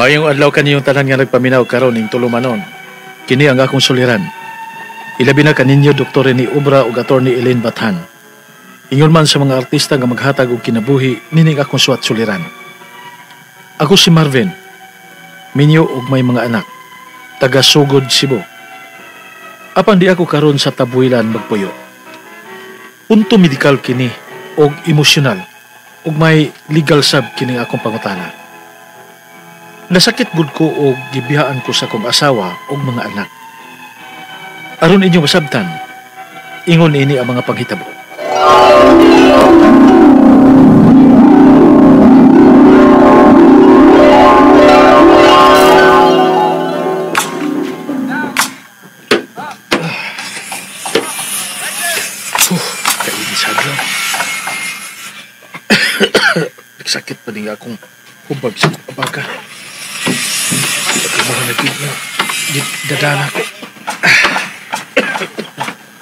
Maayong adlaw kaniyong tanan nga nagpaminaw karon ning tulumanon. Kini ang akong suliran. Ilabi na kaninyo Dr. Rene Obra ug Attorney Elaine Bathan. Ingon man sa mga artista nga maghatag og kinabuhi nining akong suwat suliran. Ako si Marvin. Minyo og may mga anak. Taga Sugod, Cebu. Apan di ako karon sa Tabuilan magpuyo. Punto medikal kini og emosyonal ug may legal sab kini akong pangutana. Nasakit gud ko og gibihaan ko sa akong asawa ug mga anak. Aron inyong masabtan, ingon ini ang mga panghitabo. Kainis hadlaw. Nagsakit pa din akong hubag sa akong abaga. Dadana ko.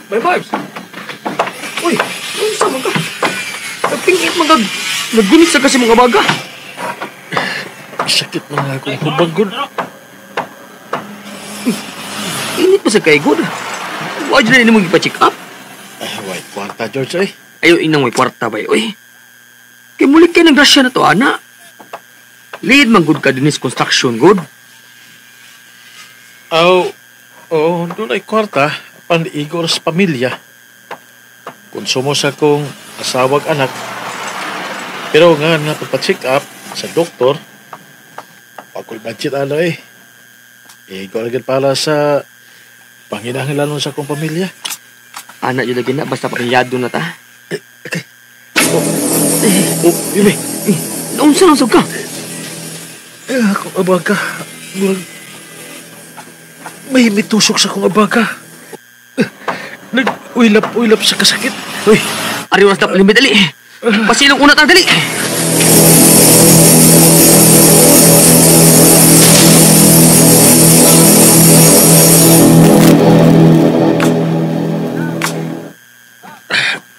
Bye, Barbs. Uy, unsa man ka? Nagpingit man ka. Naggunit sa kasi mga baga. Sakit man nga akong hubag, gud. Init pa sa kay gud. Wa jud na nimo gipa-check up. Ay, way kwarta, George, ay. Ayo inang way kwarta bay, oy. Kay mulik kay nang grasya na to, ana. Lead man gud ka dinis construction, gud. Aw, oh, doon ay kwarta, pan-igor sa pamilya. Konsumo sa kong asawag anak. Pero nga nga pagpa-check up sa doktor, pagkul budget ala eh. Igor agad para sa panginahanglanon sa akong pamilya. Anak yun lagi na, basta pamilyado na ta. Okay. Oh, yun eh. Naunsa lang sab ka? Eh, akong abaga. May mitusok sa akong abaga. Nag-uilap-uilap sa kasakit. Uy, ari oras na palimit, dali. Pasilong una ta, dali.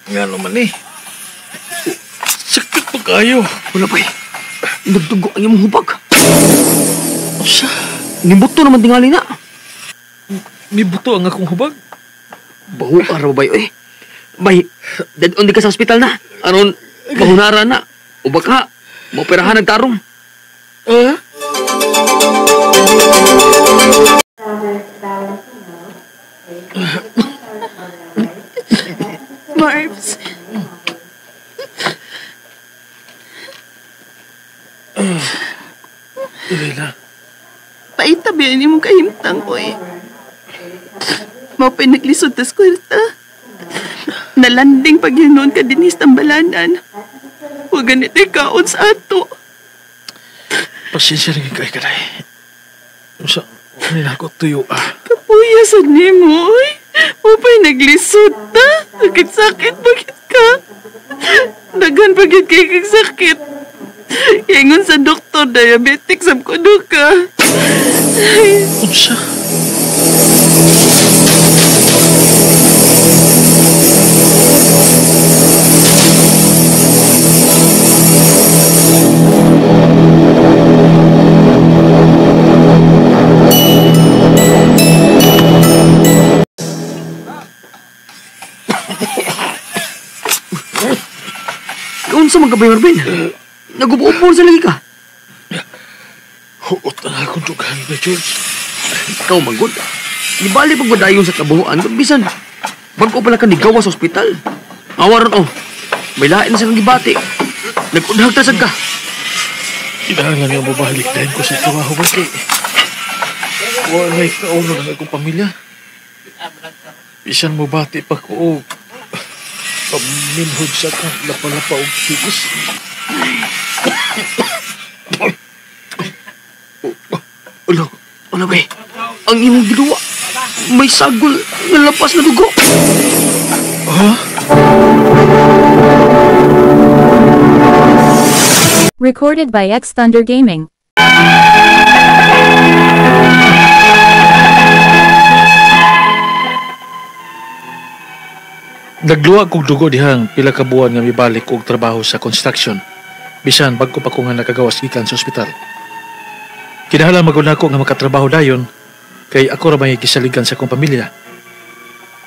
Nga naman eh. Sakit pa kayo. Wala pa eh. Nagdugo ang iyong hubag. Usa. Nibuto naman tingali na. Nibuto ang akong hubag? Baho ka raw, bay, oy. Bay, dadon di ka sa ospital na. Aron, mahunara na. O baka, maoperahan ang tarong. Ah? Marbs. Elena. Paitabi ni mong kahimtang, oy. Mao pa'y naglisod tas kwarta. Nalanding pag yun noon ka dinis tambalanan. Huwag ganito ikaon sa ato. Pasensya rin kay kanay. Sa kanina ko tuyo ah. Kapuya sa nimo, oy. Mao pa'y naglisod ta. Sakit-sakit bakit ka? Daghan pagit kay kag sakit. Ingon sa doktor, diabetic sab kuno ka. Unsa? Unsa man ka ba, Marvin? Nagubo-ubo sa lagi ka. Huot ang akong dughan ba, George? Ikaw, manggod. Ibali pag madayon sa trabahoan, bisan bago pala ka nigawa sa ospital. Awaron, oh. May lain na silang gibati. Nag-unhag tasag ka. Kinahanglan nga mabalik dahil ko sa trabaho ba kay walay kauno ng akong pamilya. Bisan mo bati pa ko, oh. Paminhod sa akong lapa-lapa og tiis. Ulo, ulo ba eh? Ang imong giduwa, may sagol nga lapas na dugo. Ha? Recorded by X Thunder Gaming. Nagluwa kog dugo dihang pila ka buwan nga mibalik og trabaho sa construction. Bisan bag-o pa ko nga nakagawas gikan sa ospital. Kinahanglan magud nako nga makatrabaho dayon kay ako ra may gisaligan sa akong pamilya.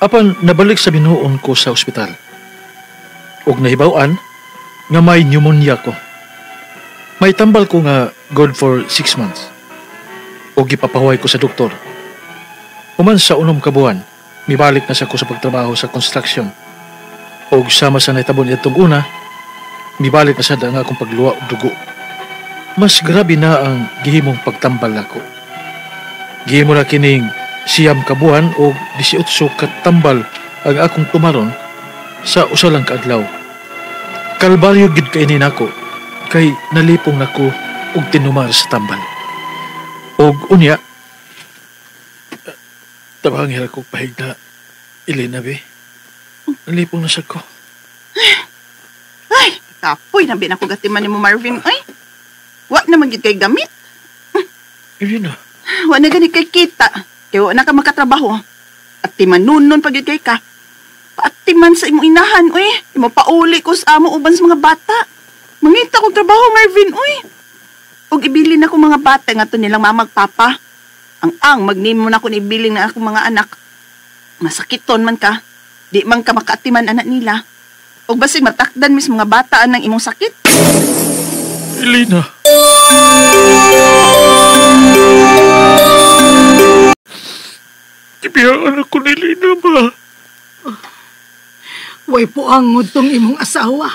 Apan nabalik sa binuon ko sa ospital. Ug nahibaw-an nga may pneumonia ko. May tambal ko nga good for 6 months. Ug gipapahuway ko sa doktor. Human sa 6 ka buwan, mibalik na sa ko sa pagtrabaho sa construction. Og sama sa nahitabon itong una, mibalik na sad ang akong pagluwa og dugo. Mas grabe na ang gihimong pagtambal nako. Gihimo na kining 9 ka buwan og 18 ka tambal ang akong tumaron sa usa lang ka adlaw. Kalbaryo gid kaini nako kay nalipong nako og tinumar sa tambal. Og unya, tabangir ako pahigna, Elena be. Nalipong na sad ko. Ay, kapoy na bin ako gatiman ni mo Marvin. Ay, wa na man gid kay gamit. Elena. Wa na gani kay kita. Kay wa na ka makatrabaho. At timanunon pag gid kay ka. Paatiman sa imong inahan, uy. Imo pauli ko sa amo uban sa mga bata. Mangita kong trabaho, Marvin, uy. Og ibilin ako mga bata nga to nilang mamagpapa. Ang magnimo na akong ibilin na akong mga anak. Masakiton man ka. Di man ka makaatiman anak nila. Og basig matakdan mis mga bata anang imong sakit. Elena. Ibiyaan ako ni Elena ba? Way po ang tong imong asawa.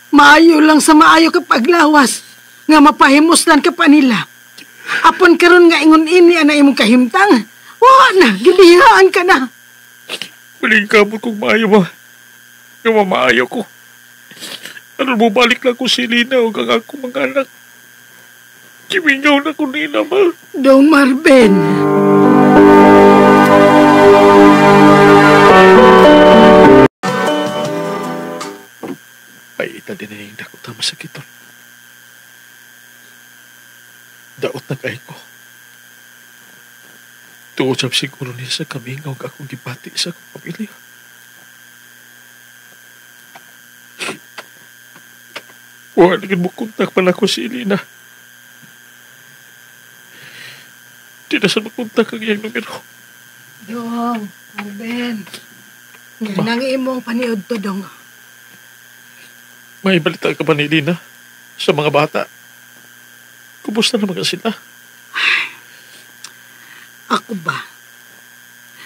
Maayo lang sa maayo ka paglawas nga mapahimuslan ka pa nila. Apon karon nga ingon ini ana imong kahimtang. Wa na, gibihaan ka na. Maling kamot kong maayo ba? Nga maayo ko. Ano mo balik lang ko si Lina o ang akong mga anak. Kimingaw na ko nila ba? Dong Marvin. Ay, ita din na yung dakot na masakiton. Daot na kay ko. Tuod sab siguro niya sa kamingaw akong gibati sa akong pamilya. Wala naging mukontak pala ko si Elena. Di na siya makontak ang iyang numero. Dong, Marvin. Nang imong paniod to, Dong. May balita ka ba ni Elena sa mga bata? Kumusta naman sila? Ay, ako ba?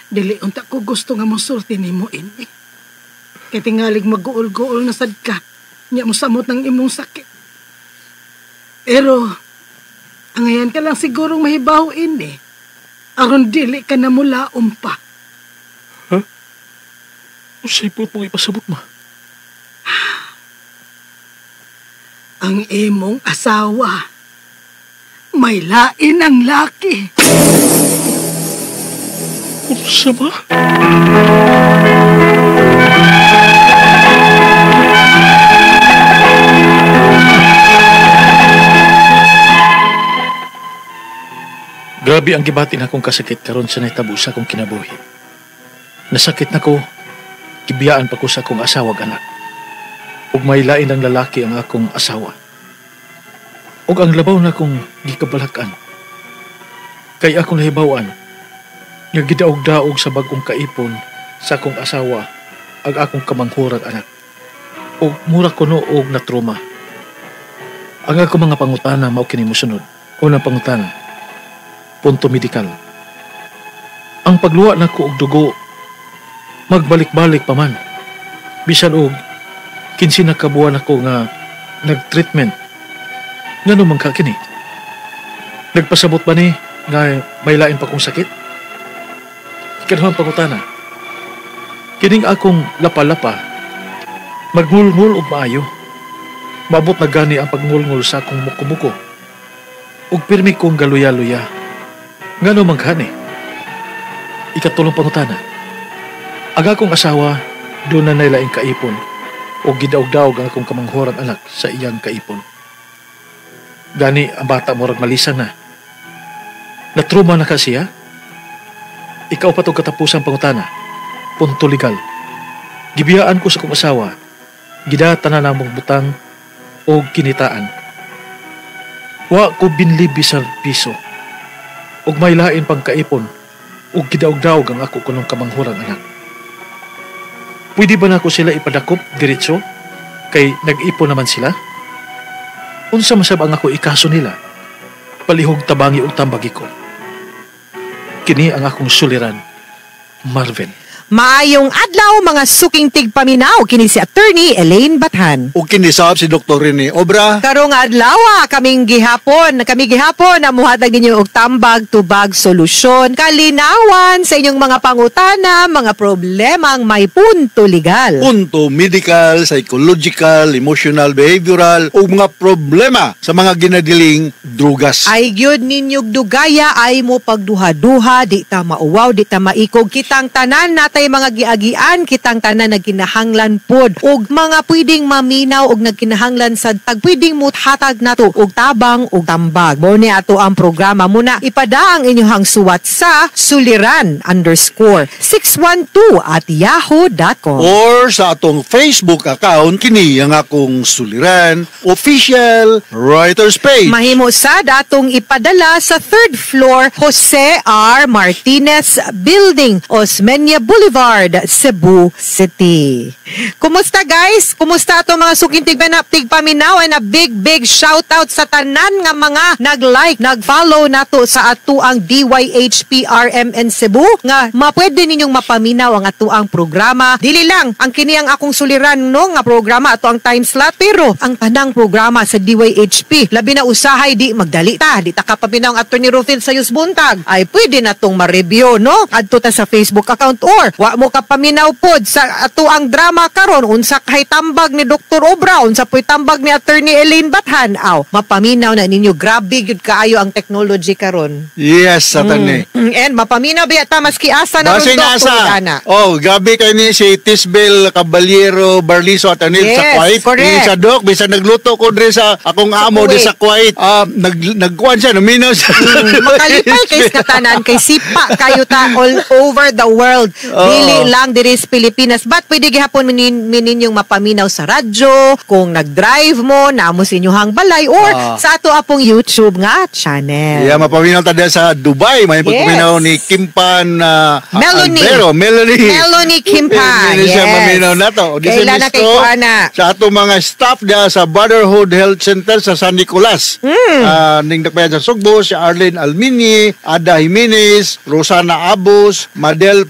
Dili unta ko gusto nga mosulti nimo ini. Kay tingalig mag-uol-guol na sad ka. Nya mosamot ng imong sakit. Pero angayan ka lang sigurong mahibaw ini. Aron dili ka na mulaom pa. Ha? Unsay buot mong ipasabot ma? Ang imong asawa may lain ang laki. Unsa ba? Grabe ang gibati na akong kasakit karon sa nahitabo sa akong kinabuhi. Nasakit na ko, gibiyaan pa ko sa akong asawa ug anak. Ug may lain ang lalaki ang akong asawa. Ug ang labaw na akong gikabalakan. Kay akong nahibaw-an, nga gidaog-daog sa bag-ong kaipon sa akong asawa ang akong kamanghurang anak. Ug mura kuno og natruma. Ang akong mga pangutana mao kini mosunod. Unang pangutana, punto medikal. Ang pagluwa nako og dugo magbalik-balik pa man. Bisan og 15 na ka buwan ako nga nag-treatment. Ngano man ka kini? Nagpasabot ba ni nga may lain pa kong sakit? Ikaduhang pangutana. Kining akong lapa-lapa, magngulngul og maayo. Maabot na gani ang pagngulngul sa akong muko-muko. Ug pirmi kong galuya-luya. Ngano man ka ni? Ikatulong pangutana. Ang akong asawa, doon na nailaing kaipon o gidaog-daog ang akong kamanghurang anak sa iyang kaipon. Gani ang bata murag malisan na. Natruma na ka siya? Ikaw pa itong katapusang pangutana. Punto legal. Gibiyaan ko sa akong asawa. Gidata na namong butang o kinitaan. Wa ko binli bisan piso. Ug may lain pang kaipon ug gidaog-daog ang ako kunong kamanghurang anak. Pwede ba nako sila ipadakop diretso? Kay nag-ipon naman sila? Unsa masab ang ako ikaso nila? Palihog tabangi og tambagi ko. Kini ang akong suliran, Marvin. Maayong adlaw, mga suking tigpaminaw, kini si Attorney Elaine Bathan. Ug kini sab si Dr. Rene Obra. Karong adlaw, kami gihapon na muhatag ninyo og tambag, tubag, solusyon, kalinawan sa inyong mga pangutana, mga problemang may punto legal. Punto medical, psychological, emotional, behavioral ug mga problema sa mga ginadiling drugas. Ay gyud ninyog dugaya, ay mo pagduha-duha, di ta mauwaw, di ta maikog. Kitang tanan natay mga giagian, kitang tanan nagkinahanglan pod og mga pwedeng maminaw og nagkinahanglan sa tag pwedeng muthatag nato og tabang og tambag. Mao ni ato ang programa muna. Ipada ang inyong suwat sa suliran_612@yahoo.com. Or sa atong Facebook account, kini ang akong suliran official writers page. Mahimo sa datong ipadala sa third floor, Jose R. Martinez Building, Osmeña Boulevard, Cebu City. Kumusta, guys? Kumusta ato mga suking tigpaminaw, and a big big shout out sa tanan nga mga nag-like, nag-follow nato sa ato ang DYHPRMN Cebu nga mapwede ninyong mapaminaw ang ato ang programa. Dili lang ang kini ang akong suliran, no, nga programa, ato ang time slot, pero ang tanang programa sa DYHP, labi na usahay di magdali ta, di ta kapaminaw ang Attorney Rufil sa Yus Buntag, ay pwede na tong ma-review, no, adto ta sa Facebook account. Or wa mo kapaminaw pod sa ato ang drama karon, unsa kay tambag ni Dr. Obra, unsa po'y tambag ni Attorney Elaine Bathan, aw mapaminaw na ninyo. Grabe gyud kaayo ang technology karon. Yes, attorney. And mapaminaw biya ta maski asa na Basin ron, Dok, asa. tungod ana. Oh, grabe kay ni si Tisbel Caballero Barliso at anil sa Kuwait. Correct. Sa Dok, bisan nagluto ko dre sa akong amo Kuwait. di sa Kuwait. Ah, nagkuan siya, naminaw siya. Makalipay kay sa tanan kay sipa kayo ta all over the world. Dili lang diri sa Pilipinas. But pwede gihapon mininyong mapaminaw sa radyo, kung nag-drive mo, namo sa inyong balay, or sa ato apong YouTube nga channel. Yeah, mapaminaw ta diya sa Dubai. May pagpaminaw ni Kimpan Melanie. Albero. Melanie. Melanie Kimpan. Hindi siya Yes. maminaw na to. Di Kailan na kay misto kuana. sa ato mga staff diya sa Brotherhood Health Center sa San Nicolas. Ning dakbayan sa Sugbo, si Arlene Almini, Ada Jimenez, Rosana Abos, Madel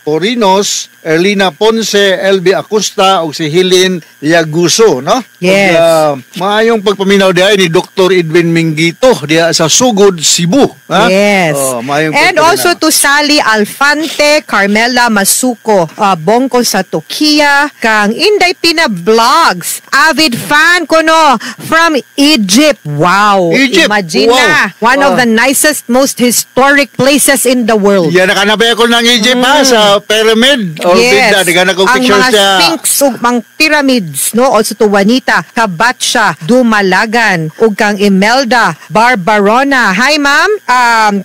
Porinos, Erlina Ponce, LB Acosta ug si Helen Yaguso, no? Yes. Ug, maayong pagpaminaw diha ni Dr. Edwin Mingito diha sa Sugod, Cebu, ha? Yes. Oh, maayong And pagpaminaw. also to Sally Alfante, Carmela Masuko, Bongko sa Tokia, kang Inday Pina Vlogs, avid fan ko, no, from Egypt. Wow. Egypt. Imagine Wow. na. One of the nicest, most historic places in the world. Yan, nakanapay ako ng Egypt ha, sa pyramid. Or Yes. bigla, di ka na kong Ang picture mga sa sphinx ug mga pyramids, no? Also to Juanita Kabatsa Dumalagan ug kang Imelda Barbarona. Hi, ma'am.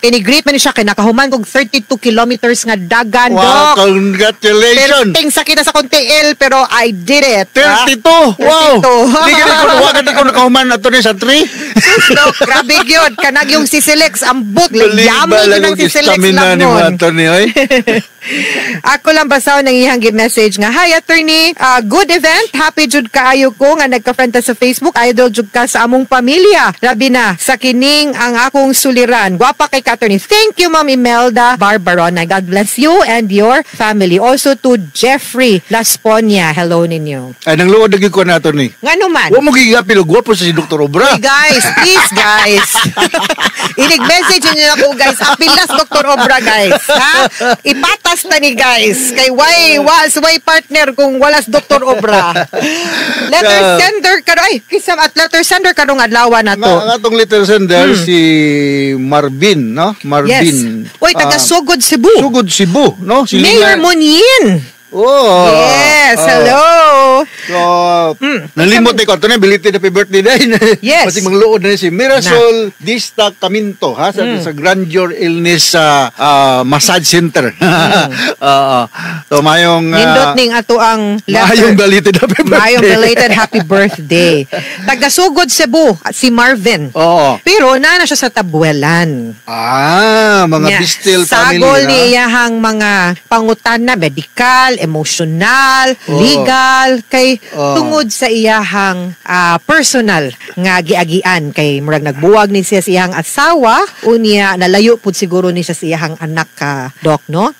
Kinigreet man ni siya kay nakahuman kog 32 kilometers nga dagan, Wow, dok. congratulations! Pero sakit na sa konti L, pero I did it. 32! Wow! 32. Di ka na ko, wag ka ko nakahuman ato ni sa 3. Sus, dok, grabe gyud. Kanag yung Sisilex, ambot. Like, yummy gyud ang Sisilex stamina lang ni mo, nun. Anthony, oy. Ako lang basahon ang iyang message nga, "Hi attorney, good event. Happy jud kaayo ko nga nagka-friend ta sa Facebook. Idol jud ka sa among pamilya. Labi na sa kining ang akong suliran. Gwapa kay ka, attorney." Thank you, Ma'am Imelda Barbarona. God bless you and your family. Also to Jeffrey Lasponia. Hello ninyo. Ay, nang luod lagi ko na, attorney. Ngano man? Wa mo gigapil, gwapo sa si Dr. Obra. Hey, guys, please guys. Inig-message niyo ako, guys. Apilas Dr. Obra, guys. Ha? Ipatas ta ni guys. Kay why was why partner kung walas Dr. Obra. Letter sender karon ay kisam at letter sender karong adlaw na to. Nga, nga tong letter sender, si Marvin, no? Yes. Marvin. Uy, taga Ah, Sugod, Cebu. Sugod, Cebu, no? Si Mayor Linga- Munyin. Oh. Yes, Oh. hello. So, nalimot ni ko ato na belated happy birthday din. Yes. Kasi mangluod na si Mirasol Dista Caminto ha sa Grandeur Illness Massage Center. Oo. So mayong Nindot ning ato ang letter. mayong belated happy birthday. Mayong belated happy birthday. Taga-Sugod, Cebu, si Marvin. Oo. Pero naa na siya sa Tabuelan. Ah, mga Nya, Bistil family sagol na. ni iyahang mga pangutana, medical, emotional, legal, kay tungod sa iyahang personal nga giagian kay murag nagbuwag ni siya sa iyahang asawa, unya nalayo pud siguro ni siya sa iyahang anak ka, Doc, no?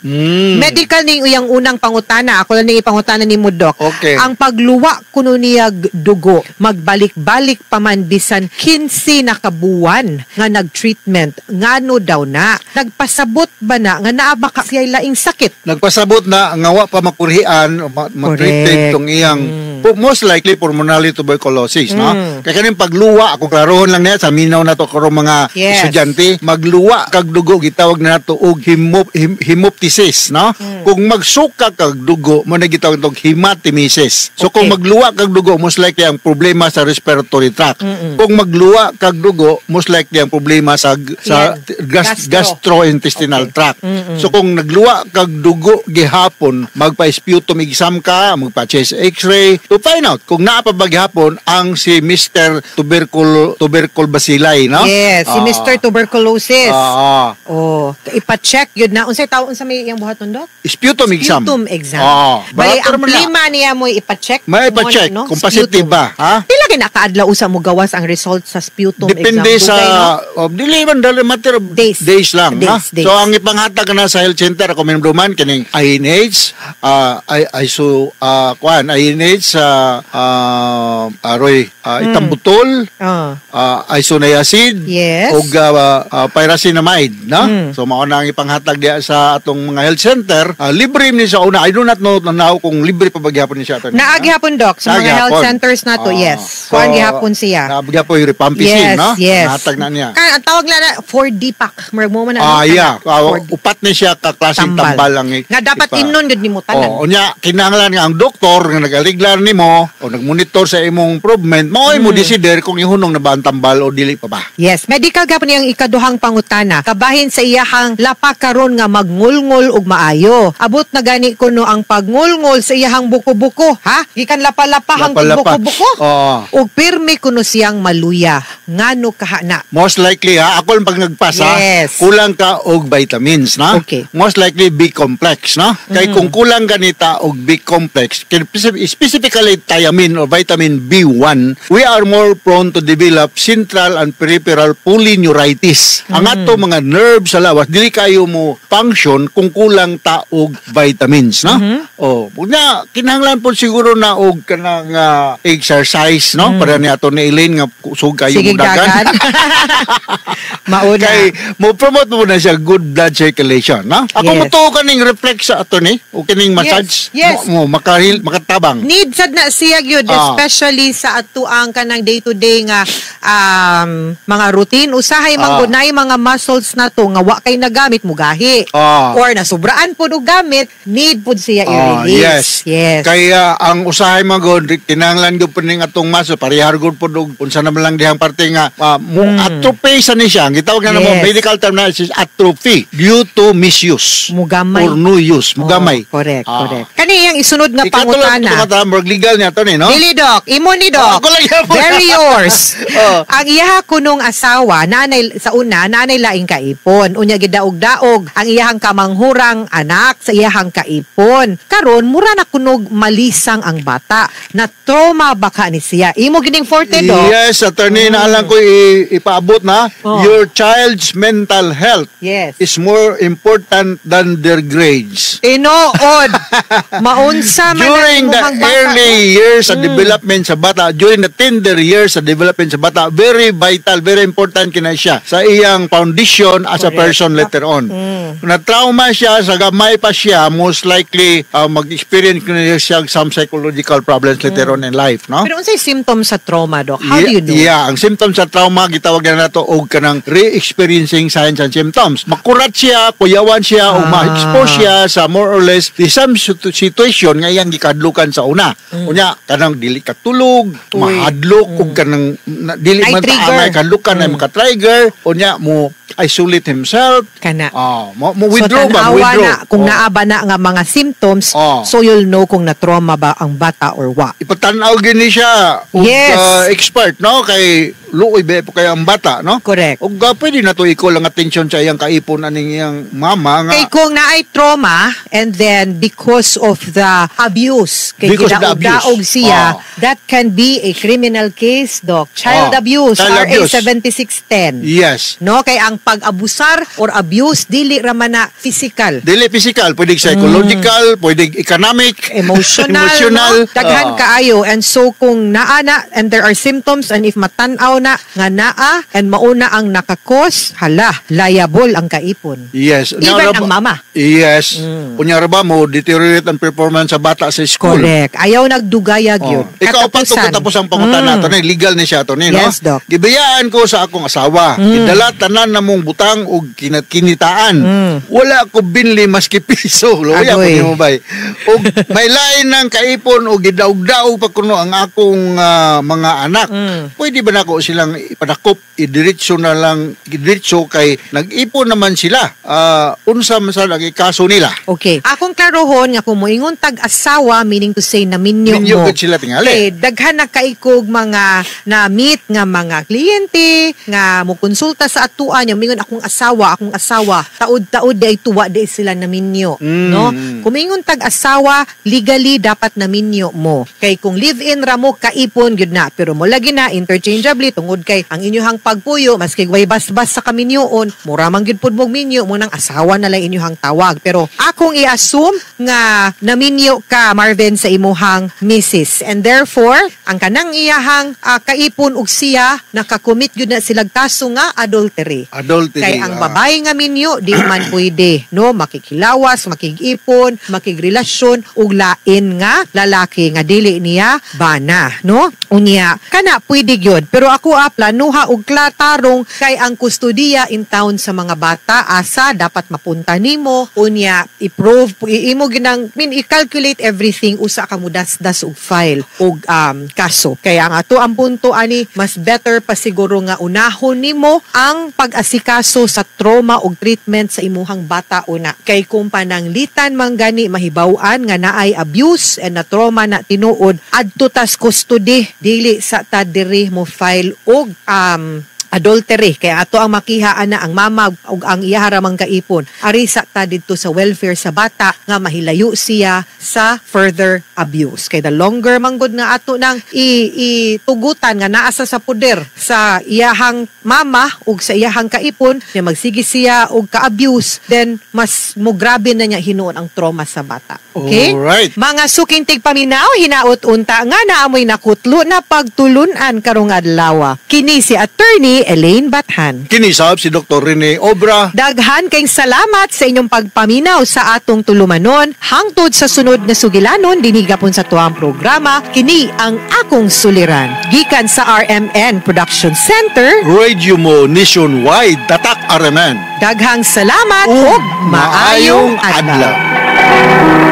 Medical ning iyang unang pangutana, ako lang ning ipangutana nimo, Doc. Okay. Ang pagluwa kuno niya dugo, magbalik-balik pa man bisan 15 na kabuwan nga nag-treatment, ngano daw na? Nagpasabot ba na nga naa ba ka siya laing sakit? Nagpasabot na nga wa pa makurhian o ma-treated tong iyang most likely pulmonary tuberculosis, no? Kaya kaning pagluwa, ako klarohon lang niya sa minaw na to karong mga estudyante, magluwa kag dugo gitawag na nato og hemoptysis, no? Kung magsuka kag dugo, mo na gitawag og hematemesis. So kung magluwa kag dugo, most likely ang problema sa respiratory tract. Kung magluwa kag dugo, most likely ang problema sa Yan. Gastro. Gastrointestinal tract. So kung nagluwa kag dugo gihapon, magpa-sputum exam ka, magpa-chest x-ray to find out kung naa pa ba gihapon ang si Mr. Tubercle bacilli, no? Yes, si Mr. Tuberculosis. Ah. Oh, ipa-check yun na. Unsay tawag, unsa may iyang buhaton, Doc? Sputum exam. Sputum exam. Bali, Barato ang naman na. plima niya mo ipa-check. May ipa-check Mo na, no? kung positive Sputum. ba, ha? Pila kay nakaadlaw usa mo gawas ang result sa sputum Depende exam? sa Dugay, no? Oh, dili man dali matter of Days. days lang, Days, ha? days. So ang ipanghatag na sa health center ako minumduman kining INH, ay iso kuan INH aroy ethambutol, isoniazid, ug pyrazinamide, no? So mao na ang ipanghatag diha sa atong mga health center. Libre ni sa una. I do not know now kung libre pa ba gihapon ni siya ato. Naa gihapon, Doc, sa mga health Naa gihapon. centers na to, yes. Kuan gihapon siya. Naa gihapon yung rifampicin, Yes, no? yes. Nahatag na niya. Kan ang tawag na na 4D pack. Murag mo man na. Ah, ano, yeah. 4D. Upat ni siya ka klaseng tambal ang Nga dapat imnon gud nimo tanan. Oh, unya kinahanglan nga ang doktor nga nag-aliglar nimo o nagmonitor sa imong improvement, mao mo decider kung ihunong na ba ang tambal o dili pa ba. Yes, medical gapon niyang ikaduhang pangutana. Kabahin sa iyahang lapa karon nga magngulngol og maayo. Abot na gani kuno ang pagngulngol sa iyahang buko-buko, ha? Gikan lapa-lapa hangtod Lapa-lapa. buko-buko. Oo. Ug pirmi kuno siyang maluya. Ngano kaha na? Most likely ha, ako lang pag nagpasa, kulang ka og vitamins, na? Most likely B complex, no? Kay kung kulang ganita og B complex, specifically thiamine or vitamin B1, we are more prone to develop central and peripheral polyneuritis. Ang ato mga nerves sa lawas, dili kayo mo function kung kulang ta og vitamins, no? Oh, ug na kinahanglan po siguro na og kanang exercise, no? Para ni ato ni Elaine nga kusog kayo Sige, mo dagan. dagan. Mauna. Kay mo promote mo na siya good blood circulation, no? Ako mo tuo kaning reflex sa ato ni o kining massage mo makahil makatabang. Need sad na siya gyud, especially sa atuang kanang day to day nga mga routine usahay man gud naay mga muscles na to nga wa kay nagamit mugahi or nasubraan pud og gamit, need pud siya i-release. Yes. Yes. Kaya ang usahay man gud kinahanglan gyud pud ning atong muscle parehar gud pud og unsa naman lang dihang parte nga mo atrophy sa ni siya. Ang gitawag na namo Yes. medical term na is atrophy due to misuse Mugamay. or no use, mugamay. Oh, correct, correct. Kani iyang isunod nga Ikatulo pangutana. pangutana, murag legal niya to ni, no? Dili, Doc, imo ni Doc. Ako lang yapon. Very yours. Ang iyaha kunong asawa, nanay sa una, nanay laing kaipon. Unya gidaog-daog ang iyahang kamanghurang anak sa iyahang kaipon. Karon mura na kunog malisang ang bata. Na trauma ba ka ni siya? Imo gining forte, Doc. Yes, attorney, na alam ko ipaabot na. Your child's mental health is more important than their grades. Tinuod. Maunsa man ang During the imuhang bata. early years sa development sa bata, during the tender years sa development sa bata, very vital, very important kina siya sa iyang foundation as a person later on. Na trauma siya, sa gamay pa siya, most likely mag-experience kina siya some psychological problems later on in life, no? Pero unsay symptoms sa trauma, Doc? How do you know? Yeah, ang symptoms sa trauma gitawag na nato og kanang re-experiencing signs and symptoms. Makurat siya, kuyawan siya, o ma-expose siya sa more or less the some situation nga iyang gikadlukan sa una. Unya kanang dili katulog, mahadlok ug kanang dili Ay, man ta trigger. anay kadlukan ay maka-trigger, unya mo isolate himself. Kana. Ah, mo withdraw so, ba? tan-awa Withdraw. na kung Oh. naa ba na nga mga symptoms, Oh. so you'll know kung na-trauma ba ang bata or wa. Ipatan-aw gini siya og Yes. expert, no, kay luoy ba po kay ang bata, no? Correct. Ug pwede na to i-call ang attention sa iyang kaipon aning iyang mama nga Kay kung naay trauma and then because of the abuse, kay Because of the abuse. gidaog-daog siya, Oh. that can be a criminal case, Doc. Child Oh. abuse, Child RA abuse. 7610. Yes. No, kay ang pag-abusar or abuse dili ra man na physical. Dili physical, pwede psychological, pwede economic, Emotional, emotional. no? Daghan Ah. kaayo. And so kung naa na and there are symptoms and if matan-aw na nga naa and mauna ang nakakos, hala, liable ang kaipon. Yes. Even Unya ra ang mama. Yes. Unya ra ba mo deteriorate ang performance sa bata sa school. Correct. Ayaw nagdugayag Oh. yun. Ikaw pa to Katapusan. tapos ang pangutana to ni legal ni siya to ni, no? Yes, Doc. Gibayaan ko sa akong asawa. Gidala tanan namong butang og kinitaan. Wala ko binli maski piso. Luya ko Agoy. nimo bay. Og may lain ng kaipon og gidaog-daog pa kuno ang akong mga anak. Pwede ba nako silang ipadakop, idiretso na lang, idiretso kay nag-ipon naman sila? Unsa man sa lagi kaso nila? Okay. Akong klarohon nga kung moingon tag asawa, meaning to say na minyo Minyo mo. gud sila tingali. Okay, daghan na kaikog mga na meet nga mga kliyente nga mo konsulta sa atuan nya mingon akong asawa, akong asawa, taud-taud di ay tuwa di sila na minyo, no? Kung mingon tag asawa, legally dapat na minyo mo. Kay kung live-in ra mo kaipon gyud na, pero mo lagi na interchangeably tungod kay ang inyuhang pagpuyo maski way basbas sa kaminyoon, mura man gyud pud mo minyo mo nang asawa na lang inyuhang tawag. Pero akong i-assume nga naminyo ka, Marvin, sa imuhang misis, and therefore ang kanang iyahang kaipon og siya nakakommit gyud na silag kaso nga adultery. Adultery. Kay ang babae nga minyo di man pwede, no, makikilawas, makigipon, makigrelasyon og lain nga lalaki nga dili niya bana, no? Unya kana pwede gyud, pero ako planuha og klatarong kay ang kustodiya in town sa mga bata asa dapat mapunta nimo. Unya i-prove imo ginang min i-calculate everything usa ka mudasdas og file og kaso. Kaya nga ato ang punto ani, mas better pa siguro nga unahon nimo ang pag-asikaso sa trauma og treatment sa imuhang bata una, kay kung pananglitan man gani mahibaw-an nga naay abuse and na trauma na tinuod, adto tas custody, dili sa ta diri mo file og adultery. Kaya ato ang makihaan na ang mama ug ang iya ramang kaipon, ari sa ta didto sa welfare sa bata nga mahilayo siya sa further abuse, kay the longer manggod nga ato nang itugutan nga naa sa poder sa iyahang mama ug sa iyahang kaipon nga magsige siya og ka-abuse, then mas mo grabe na niya hinuon ang trauma sa bata, okay? Alright. Mga suking tigpaminaw, hinaot unta nga naamoy nakutlo na pagtulunan karong adlaw. Kini si Attorney Elaine Bathan. Kinisab si Dr. Rene Obra. Daghan kay salamat sa inyong pagpaminaw sa atong tulumanon. Hangtod sa sunod nga sugilanon dinhi gapon sa tuang programa, kini ang Akong Suliran. Gikan sa RMN Production Center, Radio mo nationwide, Tatak RMN. Daghang salamat ug maayong adlaw. Adlaw.